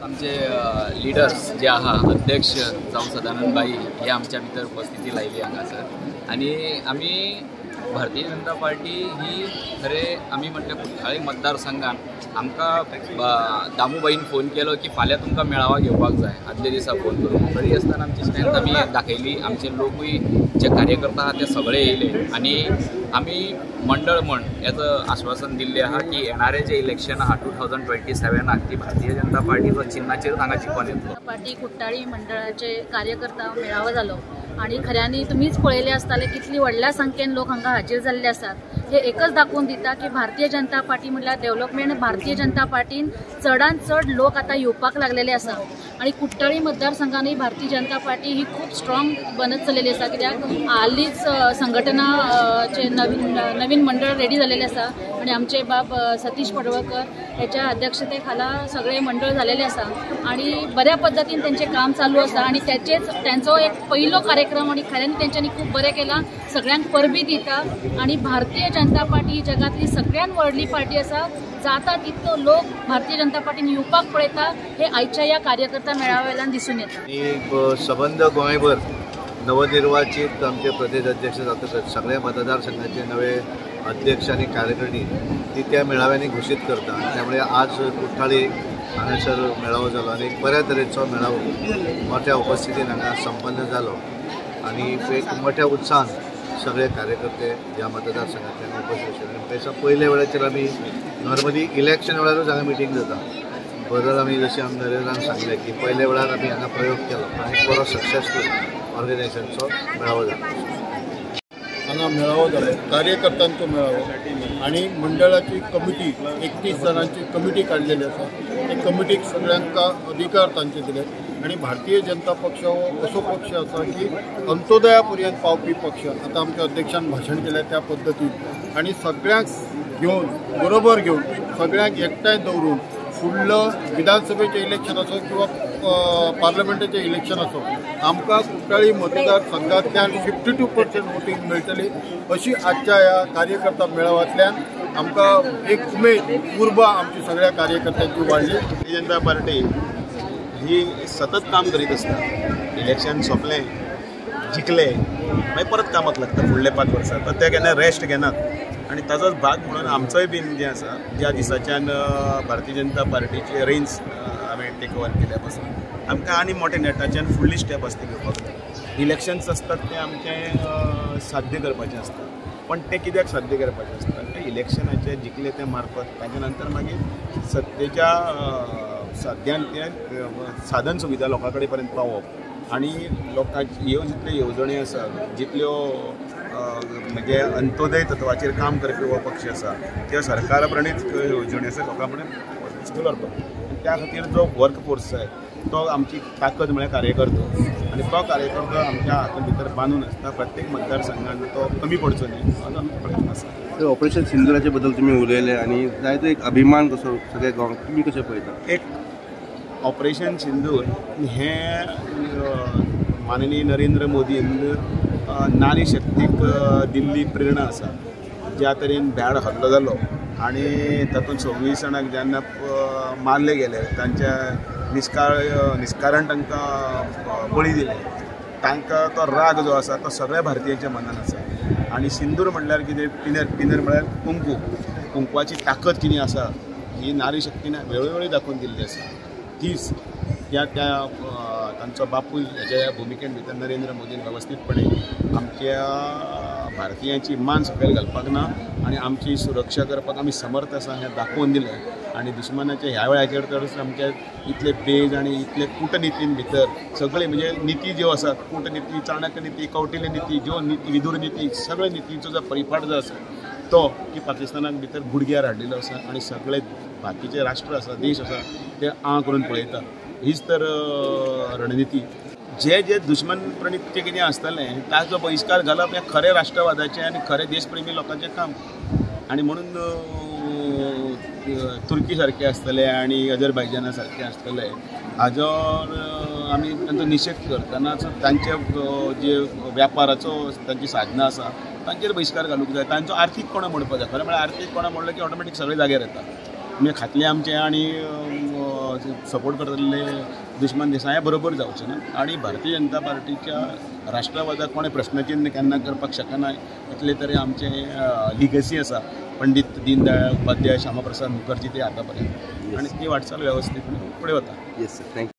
आमचे लिडर्स जे आहा, अध्यक्ष जावं सदानंद भाई हे आमच्या भितर उपस्थिती लायली हांगासर. आनी आमी भारतीय जनता पार्टी ही खरें आमी म्हटल्यार कुठ्ठाळी मतदारसंघान आमकां दामूबाईन फोन केलो की फाल्यां तुमकां मेळावा घेवपाक जाय, आदल्या दिसा फोन करून. तरी आसतना आमची स्ट्रेंथ आमी दाखयली, आमचे लोकूय जे कार्यकर्ता आहा ते सगळे येयले आनी आमी मंडळ म्हण हेचो आश्वासन दिल्लें आहा की येणारे जे इलेक्शन आहा 2027 ती भारतीय जनता पार्टीचो चिन्हाचेर हांगा जिखून येतलो. पार्टी कुठ्ठाळी मंडळाचे कार्यकर्ता मेळावो जालो आनी खऱ्यांनी तुमीच पळयले आसतले कितली व्हडल्या संख्येन लोक हांगा हाजीर जाल्ले आसात. हे एकच दाखोवन दिता की भारतीय जनता पार्टी म्हळ्यार डेव्हलपमेंट भारतीय जनता पार्टीन चडान चड लोक आतां येवपाक लागलेले आसा. आनी कुठ्ठाळी मतदारसंघानूय भारतीय जनता पार्टी ही खूब स्ट्रॉंग बनत चललेली आसा, कित्याक हालींच संघटनाचे नवीन नवीन मंडळ रेडी जालेलें आसा आनी आमचे बाब सतीश पडवळकर हेच्या अध्यक्षते खाला सगळे मंडळ जालेले आसा आनी बऱ्या पद्दतीन तेंचें काम चालू आसा. आनी तेचेच तेंचो एक पयलो कार्यक्रम आनी खऱ्यांनी तेंच्यांनी खूब बरें केलां, सगळ्यांक परबी दिता. आनी भारतीय जनता पार्टी ही जगांतली सगळ्यान व्हडली पार्टी आसा, जाता तितलो लोक भारतीय जनता पार्टीन येवपाक पळयता हे आयच्या ह्या कार्यकर्ता मेळाव्यान दिसून येता. आनी सबंद गोंयभर नवनिर्वाचित आमचे प्रदेश अध्यक्ष जातकच सगळ्या मतदारसंघाचे नवे अध्यक्ष आनी कार्यकारिणी ती त्या मेळाव्यांनी घोशीत करता. त्यामुळे आज कुठ्ठाळी हांगासर मेळावो जालो आनी एक बऱ्या तरेचो मेळावो मोठ्या उपस्थितीन हांगा संपन्न जालो आनी एक मोठ्या उत्साहान सगळे कार्यकर्ते ह्या मतदारसंघांतल्यान उपस्थित आशिल्ले. आनी पयल्या वेळाचेर आमी नॉर्मली इलेक्शन वेळारूच हांगा मिटींग जाता, बदल आमी जशें आमी नरेंद्रान सांगलें की पयल्या वेळार आमी हांगा प्रयोग केलो आनी बरो सक्सेसफूल ऑर्गनायझेशनचो मेळावो जालो. हांगा मेळावो जालो, कार्यकर्त्यांचो मेळावो आनी मंडळाची कमिटी 31 जाणांची कमिटी काडलेली आसा. ते कमिटीक सगळ्यांक अधिकार तांचे दिले आनी भारतीय जनता पक्ष हो असो पक्ष आसा की अंत्योदया पर्यंत पावपी पक्ष. आतां आमच्या अध्यक्षान भाशण केलें त्या पद्दतीन आनी सगळ्यांक घेवन बरोबर घेवन सगळ्यांक एकठांय दवरून फुडलो विधानसभेचें इलेक्शन आसो किंवा पार्लमेंटाचें इलेक्शन आसो, आमकां कुठ्ठाळी मतदारसंघांतल्यान 52% वोटींग मेळटली अशी आजच्या ह्या कार्यकर्ता मेळाव्यांतल्यान आमकां एक उमेद उर्बा आमची सगळ्या कार्यकर्त्यांची वाडली. भारतीय जनता पार्टी ही सतत काम करीत आसता. इलेक्शन सोंपलें, जिखले, मागीर परत कामाक लागता फुडले 5 वर्सां, तर ते केन्ना रेस्ट घेनात. आनी ताजोच भाग म्हणून आमचोय बीन जें आसा, ज्या दिसाच्यान भारतीय जनता पार्टीचे रेन्स हांवें टेक ओवर केल्या पासून आमकां आनी मोठ्या नेटाच्यान फुडली स्टेप आसता घेवपाक जाय. इलेक्शन्स आसतात ते आमचें साध्य करपाचें आसता, पण ते कित्याक साध्य करपाचें आसता, ते इलेक्शनाचे जिखले ते मार्फत ताच्या नंतर मागीर सत्तेच्या साध्यान ते साधन सुविधा लोकां कडेन पर्यंत पावोवप आनी लोकांची ह्यो जितल्यो येवजण्यो आसा, जितल्यो म्हणजे अंत्योदय तत्वाचेर काम करपी हो पक्ष आसा, त्यो सरकार प्रणीत येवजण्यो आसा लोकां कडेन वस्तू व्हरपाक. त्या खातीर जो वर्क फोर्स जाय तो आमची ताकद म्हळ्यार कार्यकर्तो, आनी तो कार्यकर्तो आमच्या हातूंत भितर बांदून आसता. प्रत्येक मतदारसंघान तो कमी पडचो न्ही असो आमचो प्रयत्न आसा. ऑपरेशन सिंदुराचे बद्दल तुमी उलयले आनी जायतो एक अभिमान कसो सगळ्या गांवांक तुमी कशें पळयता? एक ऑपरेशन सिंदूर हें माननीय नरेंद्र मोदीन नारी शक्तीक दिल्ली प्रेरणा आसा. ज्या तरेन भ्याड हल्लो जालो आनी तातूंत 26 जाणांक जेन्ना मारले गेले, तांच्या निष्कारण तांकां बळी दिले, तांकां तो राग जो आसा तो सगळ्या भारतीयांच्या मनान आसा. आनी सिंदूर म्हणल्यार कितें, पिनेर, पिनेर म्हळ्यार कुंकू, कुंकवाची ताकद कितें आसा ही नारी शक्तीन वेळोवेळी दाखोवन दिल्ली आसा. तीच त्या त्या तांचो बापूय हेच्या भुमिकेन भितर नरेंद्र मोदीन वेवस्थीतपणे आमच्या भारतीयांची मान सकयल घालपाक ना आनी आमची सुरक्षा करपाक आमी समर्थ आसा हें दाखोवन दिलें. आनी दुस्मानाच्या ह्या वेळाचेर तर आमच्या इतले पेज आनी इतले कूटनितीन भितर सगळे म्हणजे निती ज्यो आसात, कूटनिती, चाणक्य निती, कौटिल्य निती, ज्यो निती, विदूर निती, सगळे नितींचो जो परिपाठ जो आसा तो की पाकिस्तानाक भितर गुडघ्यार हाडलेलो आसा आनी सगळे बाकीचे राष्ट्र आसा, देश आसा ते आं करून पळयता. हीच तर रणनिती. जे जे दुश्मन प्रणीत जे कितें आसतलें ताचो बहिश्कार घालप हें खरें राष्ट्रवादाचें आनी खरें देशप्रेमी लोकांचें काम. आनी म्हणून तुर्की सारके आसतले आनी अजरबैजाना सारके आसतले हाजो आमी तांचो निशेध करतनाच तांचे जे व्यापाराचो तांची साधनां आसा तांचेर बहिश्कार घालूंक जाय. तांचो आर्थीक कोणा मोडपाक जाय. खरें म्हळ्यार आर्थीक कोणा मोडलो की ऑटोमॅटीक सगळे जाग्यार येता. म्हणजे खातले आमचे आनी सपोर्ट करतले दुश्मन देशां हे बरोबर जावचे ना आनी भारतीय जनता पार्टीच्या राष्ट्रवादाक कोणें प्रश्नचिन्ह केन्ना करपाक शकना इतले तरी आमचे लिगसी आसा पंडित दीनदयाळ उपाध्याय, श्यामाप्रसाद मुखर्जी ते आतां पर्यंत आनी ती वाटचाल वेवस्थीत फुडें वता. Yes sir, thank you.